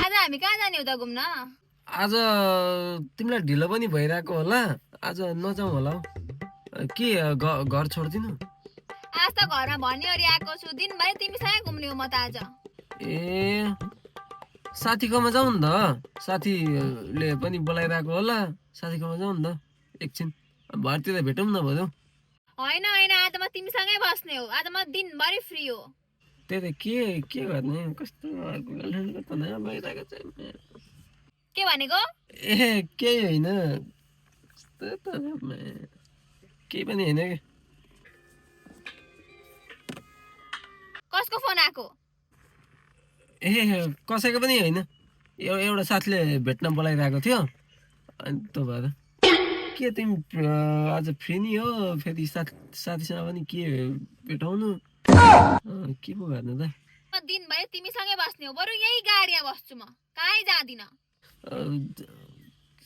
आज हामी कहाँ जाने हो त घुम्न? आज तिमीलाई ढिलो पनि भइरहेको होला, आज नजाउँ होला हौ। के घर छोड्दिनु? आज त घरमा भनिवरी आएको छु, दिनभरि तिमीसँगै घुम्ने हो म त आज। ए साथीकोमा जाउँ नि त, साथीले पनि बोलाइरहेको होला, साथीकोमा जाउँ नि त एकछिन, भरतिर भेटौँ न भनौँ। होइन होइन, आज म तिमीसँगै बस्ने हो, आज म दिनभरि फ्री हो। त्यही त के गर्ने, कस्तो गर्लफ्रेन्डको त नयाँ भइरहेको छ। के भनेको? ए केही होइन, कस्तो त केही पनि होइन कि। कसको फोन आएको? ए कसैको पनि होइन, एउटा साथीले भेट्न बोलाइरहेको थियो, अनि त्यो भएर। के तिमी आज फ्री नि हो, फेरि साथीसँग पनि के भेटाउनु, के पो गर्नु त। म दिनभरि तिमीसँगै बस्ने हो, बरु यही गाडीमा बस्छु, म कहीँ जाँदिनँ।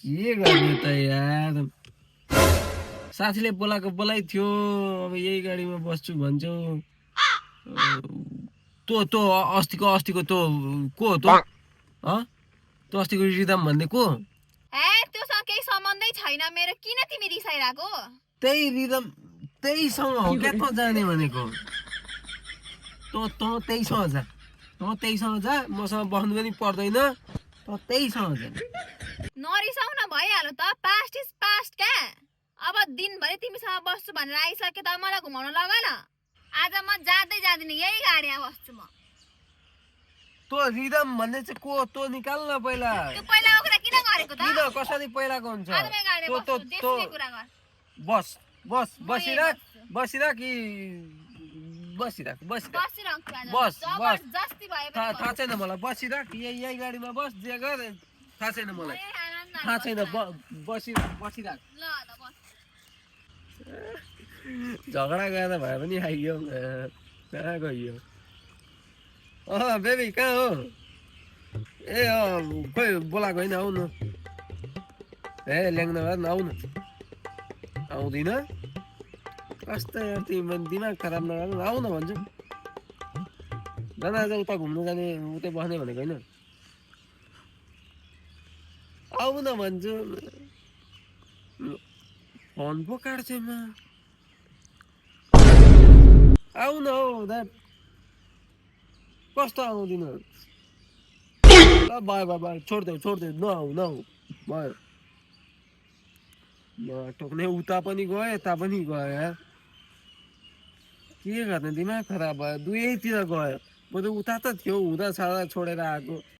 के गर्ने त यार, साथीले बोलाएको बोलाइ थियो, अब यही गाडीमा बस्छु भन्छौ। तँ अस्तिको तँ को हो तँ? तँ अस्तिको रिदम भन्ने को? ए त्योसँग केही सम्बन्धै छैन मेरो, किन तिमी रिसाइरहेको? त्यही रिदम, त्यहीसँग हो क्या तँ जाने भनेको। तँ त्यहीसँग जा, मसँग बस्नु पनि पर्दैन, तँ त्यहीसँग जा। नरिसाउ न, भइहाल्यो त, पास्ट इज पास्ट क्या। अब दिनभरि तिमीसँग बस्छु भनेर आइसके त मलाई घुमाउन लग न। आज म जाँदिनँ, यही गाडीमा बस्छु म। तँ रिदम भन्ने चाहिँ को, तँ निकाल न पहिला। त्यो पहिलाको कुरा किन गरेको त? किन कसरी पहिलाको हुन्छ? आज म गाडीमा बस्छु, देशकै कुरा गर। बसिराख कि बसिराख। जबरजस्ती भयो भने थाहा छैन मलाई, बसिराख, यही गाडीमा बस, जे गर थाहा छैन मलाई, थाहा छैन, बसिराख। ल बस। झगडा गरेर भए पनि आइयो, कहाँ गइयो? बेबी कहाँ हो? ए खोइ बोलाएको होइन, आउनु। ए ल्याङ्न भएर आउ न। आउँदिन कस्तो यार, तिमी दिमाग खराब नगर्नु, आउ न भन्छु। जान आज उता घुम्नु जाने, उतै बस्ने भनेको होइन, आउ न भन्छु। फोन पो काट्छ म, आउ न हौ दा, कस्तो आउँदिन? ल भयो, छोडिदेऊ, नआउ भयो। ठोक्ने उता पनि गयो, यता पनि गयो यार, के गर्ने, दिमाग खराब भयो, दुवैतिर गयो। म त उता त थियो, हुँदा सादा छोडेर आएको।